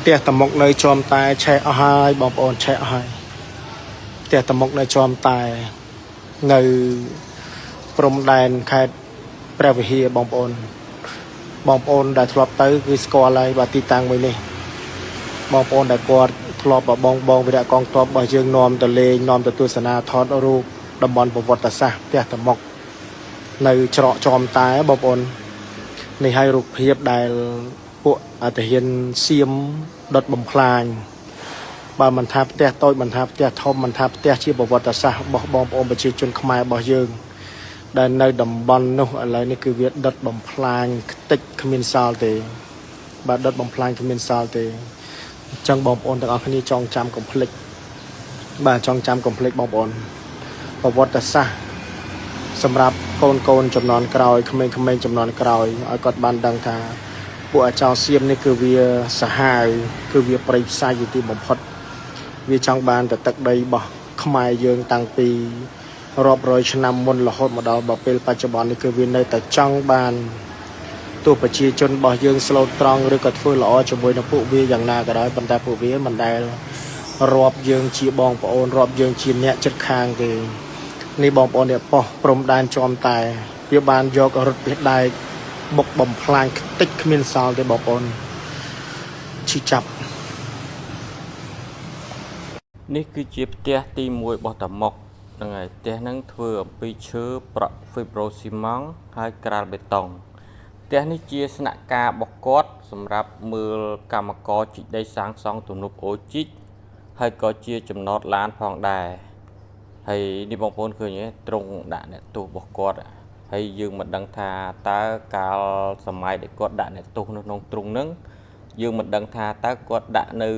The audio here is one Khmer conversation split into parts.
ទះតាមុកនៅជាំតែឆេះអស់ហើយបងប្អូនឆេះអស់ហើយផ្ទះតាមុកនៅជាំតែនៅព្រំដែនខេត្តព្រះវិហារបងប្អូនបងប្អូនដែលធ្លាប់ទៅគឺស្គាល់ហើយបាទទីតាំងមួយនេះបងប្អូនដែលគាត់ធ្លាប់បងបងវីរៈកងទ័ពរបស់យើងនាំទៅលេងនាំទៅទស្សនាថតរូបតំបន់ប្រវត្តិសាស្ត្រផ្ទះតាមុកនៅច្រកជាំតែបងប្អូននេះហើយរូបភាពដែលពួកអធិហានសៀមដុតបំផ្លាញ បើមិនថាផ្ទះតូចមិនថាផ្ទះធំមិនថាផ្ទះជាប្រវត្តិសាស្ត្ររបស់បងប្អូនប្រជាជនខ្មែររបស់យើងដែលនៅតំបន់នោះឥឡូវនេះគឺវាដុតបំផ្លាញខ្ទេចគ្មានសល់ទេបាទដុតបំផ្លាញគ្មានសល់ទេអញ្ចឹងបងប្អូនទាំងអស់គ្នាចងចាំកុំភ្លេចបាទចងចាំកុំភ្លេចបងប្អូនប្រវត្តិសាស្ត្រសម្រាប់កូនកូនចំនួនក្រោយក្មេងៗចំនួនក្រោយឲ្យគាត់បានដឹងថាពួកអាចោសៀមនេះគឺវាសាហាវគឺវាប្រៃផ្សាយជាទីបំផុត វាចង់បានតែទឹកដីរបស់ខ្មែរយើងតាំងពីរាប់រយឆ្នាំមុនរហូតមកដល់ដល់ពេលបច្ចុប្បន្ននេះគឺវានៅតែចង់បានទោះប្រជាជនរបស់យើងស្លូតត្រង់ឬក៏ធ្វើល្អជាមួយនឹងពួកវាយ៉ាងណាក៏ដោយប៉ុន្តែពួកវាមិនដែលរាប់យើងជាបងប្អូនរាប់យើងជាអ្នកចិត្តខាងទេនេះបងប្អូននេះប៉ុស្តិ៍ព្រំដែនជាំតែវាបានយករថពីដែកបុកបំផ្លាញខ្ទេចគ្មានសល់ទេបងប្អូនឈឺចាប់ នេះគឺជាផ្ទះទី1របស់តាម៉ុកហ្នឹងហើយផ្ទះហ្នឹងធ្វើអំពីឈើប្រក់ហ្វីប្រូស៊ីម៉ង់ហើយក្រាលបេតុងផ្ទះនេះជាស្នាក់ការរបស់គាត់សម្រាប់មើលកម្មករជីកដីសាងសង់ទំនប់អូជីកហើយក៏ជាចំណតឡានផងដែរហើយនេះបងប្អូនឃើញទេត្រង់ដាក់អ្នកទោសរបស់គាត់ហើយយើងមិនដឹងថាតើកាលសម័យដែលគាត់ដាក់អ្នកទោសនៅក្នុងទ្រុងហ្នឹងយើងមិនដឹងថាតើគាត់ដាក់នៅ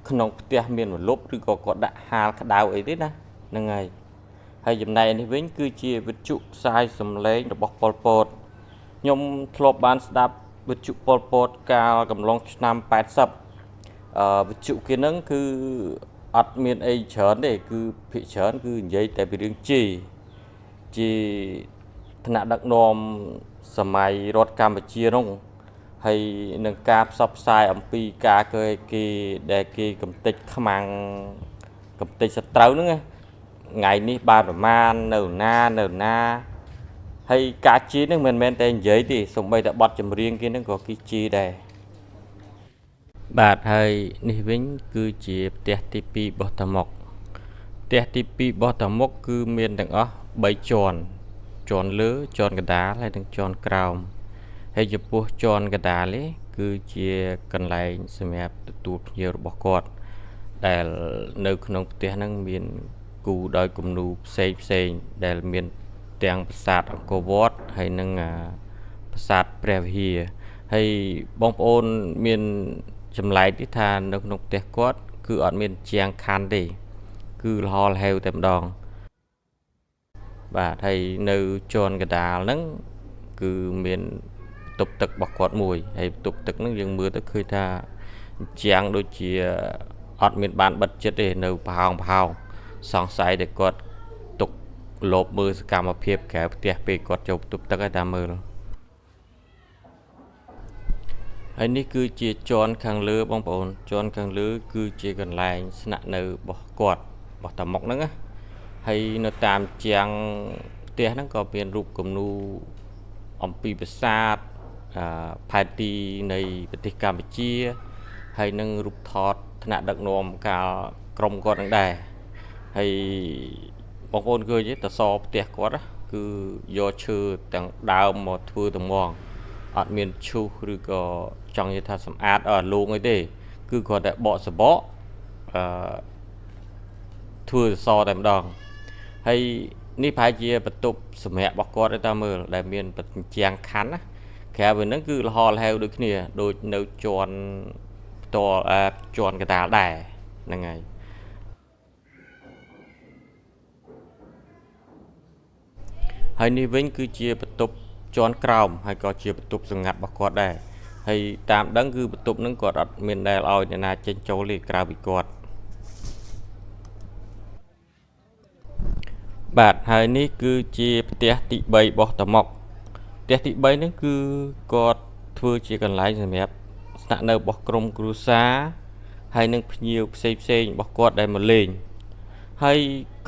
ក្នុងផ្ទះមានម្លប់ឬក៏គាត់ដាក់ហាលក្តៅអីទេណាហ្នឹងហើយហើយចំណែកនេះវិញគឺជាវិទ្យុផ្សាយសំឡេងរបស់ប៉ុលពតខ្ញុំធ្លាប់បានស្ដាប់វិទ្យុប៉ុលពតកាលកំឡុងឆ្នាំ80វិទ្យុគេហ្នឹងគឺអត់មានអីច្រើនទេគឺភាគច្រើនគឺនិយាយតែពីរឿងជេរជាថ្នាក់ដឹកនាំសម័យរដ្ឋកម្ពុជានោះហើយនឹងការផ្សព្វផ្សាយអំពីការគេគេដែលគេកំទេចខ្មាំងកំទេចសត្រូវហ្នឹងណាថ្ងៃនេះបានប្រមាណនៅណានៅណាហើយការជេរហ្នឹងមិនមែនតែនិយាយទេសូម្បីតែបទចម្រៀងគេហ្នឹងក៏គេជេរដែរបាទហើយនេះវិញគឺជាផ្ទះទី2របស់តាម៉ុកផ្ទះទី2របស់តាម៉ុកគឺមានទាំងអស់3ជាន់ជាន់លើជាន់កណ្ដាលហើយនិងជាន់ក្រោមហើយចំពោះជាន់កណ្ដាលនេះគឺជាកន្លែងសម្រាប់ទទួលភ្ញៀវរបស់គាត់ដែលនៅក្នុងផ្ទះហ្នឹងមានគូដោយគំនូរផ្សេងផ្សេងដែលមានទាំងប្រាសាទអង្គរវត្តហើយនិងប្រាសាទព្រះវិហារហើយបងប្អូនមានចម្លែកទីថានៅក្នុងផ្ទះគាត់គឺអត់មានជាងខណ្ឌទេគឺលហលហេវតែម្ដងបាទហើយនៅជាន់កណ្ដាលហ្នឹងគឺមានបន្ទប់ទឹករបស់គាត់មួយហើយបន្ទប់ទឹកហ្នឹងយើងមើលទៅឃើញថាជាងដូចជាអត់មានបានបិទចិត្តទេនៅប្រហោងប្រហោងសង្ស័យតែគាត់ទុកលបមើលសកម្មភាពក្រៅផ្ទះពេលគាត់ចូលបន្ទប់ទឹកឲ្យតាមមើលហើយនេះគឺជាជាន់ខាងលើបងប្អូនជាន់ខាងលើគឺជាកន្លែងស្នាក់នៅរបស់គាត់របស់តាម៉ុកហ្នឹងណាហើយនៅតាមជាងផ្ទះហ្នឹងក៏មានរូបគំនូរអំពីប្រាសាទផែនទីនៃប្រទេសកម្ពុជាហើយនឹងរូបថតថ្នាក់ដឹកនាំកាលក្រុមគាត់នឹងដែរហើយបងប្អូនឃើញទេតសផ្ទះគាត់គឺយកឈើទាំងដើមមកធ្វើត្មងអត់មានឈូសឬក៏ចង់និយាយថាសម្អាតអត់លងអីទេគឺគ្រាន់តែបកសបកអឺធ្វើសសរតែម្ដងហើយនេះប្រហែលជាបន្ទប់សម្រាប់របស់គាត់ទេតាមមើលដែលមានបញ្ជាំងខណ្ឌណាក្រៅពីហ្នឹងគឺលហលហេវដូចគ្នាដូចនៅជាន់ផ្ទាល់ជាន់កណ្ដាលដែរហ្នឹងហើយហើយនេះវិញគឺជាបន្ទប់ជាន់ក្រោមហើយក៏ជាបន្ទប់សម្ងាត់របស់គាត់ដែរហើយតាមដឹងគឺបន្ទប់ហ្នឹងគាត់អត់មានដែលឲ្យអ្នកណាចេញចូលទេក្រៅពីគាត់បាទហើយនេះគឺជាផ្ទះទី3របស់តាម៉ុកផ្ទះទី3ហ្នឹងគឺគាត់ធ្វើជាកន្លែងសម្រាប់ ស្នាក់នៅរបស់ក្រុមគ្រួសារហើយនិងភ្ញៀវផ្សេងផ្សេងៗរបស់គាត់ដែលមកលេងហើយ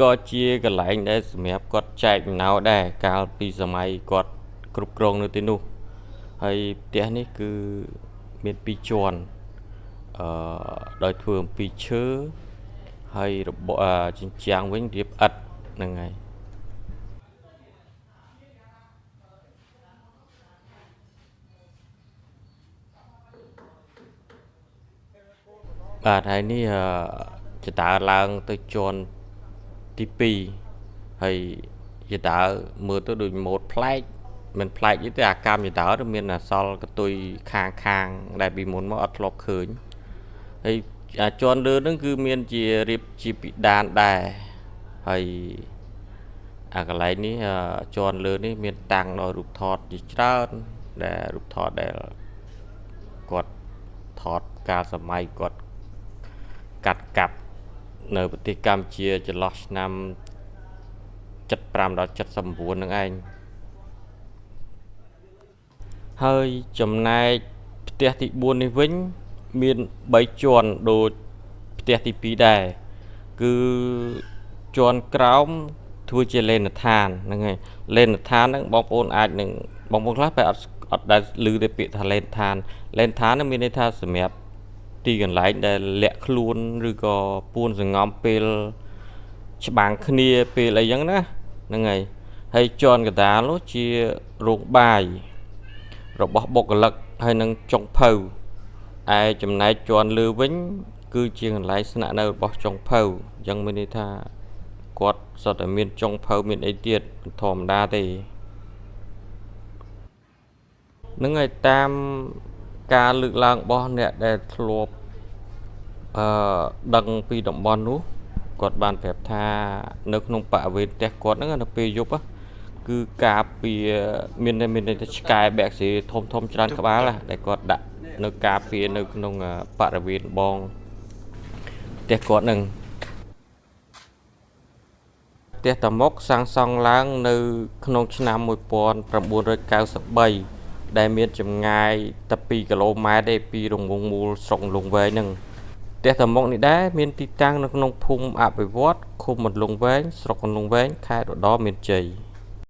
ក៏ជាកន្លែងដែលសម្រាប់គាត់ចែកអំណោយដែរកាលពីសម័យគាត់គ្រប់គ្រងនៅទីនោះហើយផ្ទះនេះគឺមានពីរជាន់អឺដោយធ្វើអំពីឈើហើយរបបជញ្ជាំងវិញរៀបឥដ្ឋហ្នឹងហើយបាទហើយនេះចដើឡើងទៅជាន់ទី2ហើយចដើមើលទៅដូចម៉ូតប្លែកមិនប្លែកទេអាកម្មចដើទៅមានអសល់កតុយខាងខាងដែលពីមុនមកអត់ធ្លាប់ឃើញហើយជាន់លើហ្នឹងគឺមានជារៀបជាពិដានដែរហើយអាកន្លែងនេះជាន់លើនេះមានតាំងដោយរូបថតជាច្រើនដែលរូបថតដែលគាត់ថតកាលសម័យគាត់កាត់កាប់នៅប្រទេសកម្ពុជាចន្លោះឆ្នាំ75ដល់79នឹងឯងហើយចំណែកផ្ទះទី4នេះវិញមាន3ជាន់ដូចផ្ទះទី2ដែរគឺជាន់ក្រោមធ្វើជាលេនដ្ឋានហ្នឹងហើយលេនដ្ឋានហ្នឹងបងប្អូនអាចនឹងបងប្អូនខ្លះបែរអត់ដែលឮទេពាក្យថាលេនដ្ឋានលេនដ្ឋានហ្នឹងមានន័យថាសម្រាប់ទីកន្លែងដែលលាក់ខ្លួនឬក៏ពួនសង្ងំពេលច្បាំងគ្នាពេលអីចឹងណាហ្នឹងហើយហើយជាន់កណ្ដាលនោះជារោងបាយរបស់បុគ្គលិកហើយនឹងចុងភៅឯចំណែកជាន់លើវិញគឺជាកន្លែងស្នាក់នៅរបស់ចុងភៅអញ្ចឹងមានន័យថាគាត់សុទ្ធតែមានចុងភៅមានអីទៀតមិនធម្មតាទេនឹងហើយតាមការលើកឡើងរបស់អ្នកដែលធ្លាប់ដឹងពីតំបន់នោះគាត់បានប្រាប់ថានៅក្នុងបរិវេណផ្ទះគាត់ហ្នឹងនៅពេលយប់គឺការពារមានន័យថាឆ្កែបែកស៊ីធំធំច្រើនក្បាលដែលគាត់ដាក់នៅការពារនៅក្នុងបរិវេណបងផ្ទះគាត់ហ្នឹងផ្ទះតាម៉ុកសាងសង់ឡើងនៅក្នុងឆ្នាំ1993ដែលមានចម្ងាយតែ2គីឡូម៉ែត្រទេពីរង្វង់មូលស្រុកលង្វែងហ្នឹងផ្ទះតាម៉ុកនេះដែរមានទីតាំងនៅក្នុងភូមិអភិវឌ្ឍឃុំអន្លង់វែងស្រុកអន្លង់វែងខេត្តឧត្តរមានជ័យ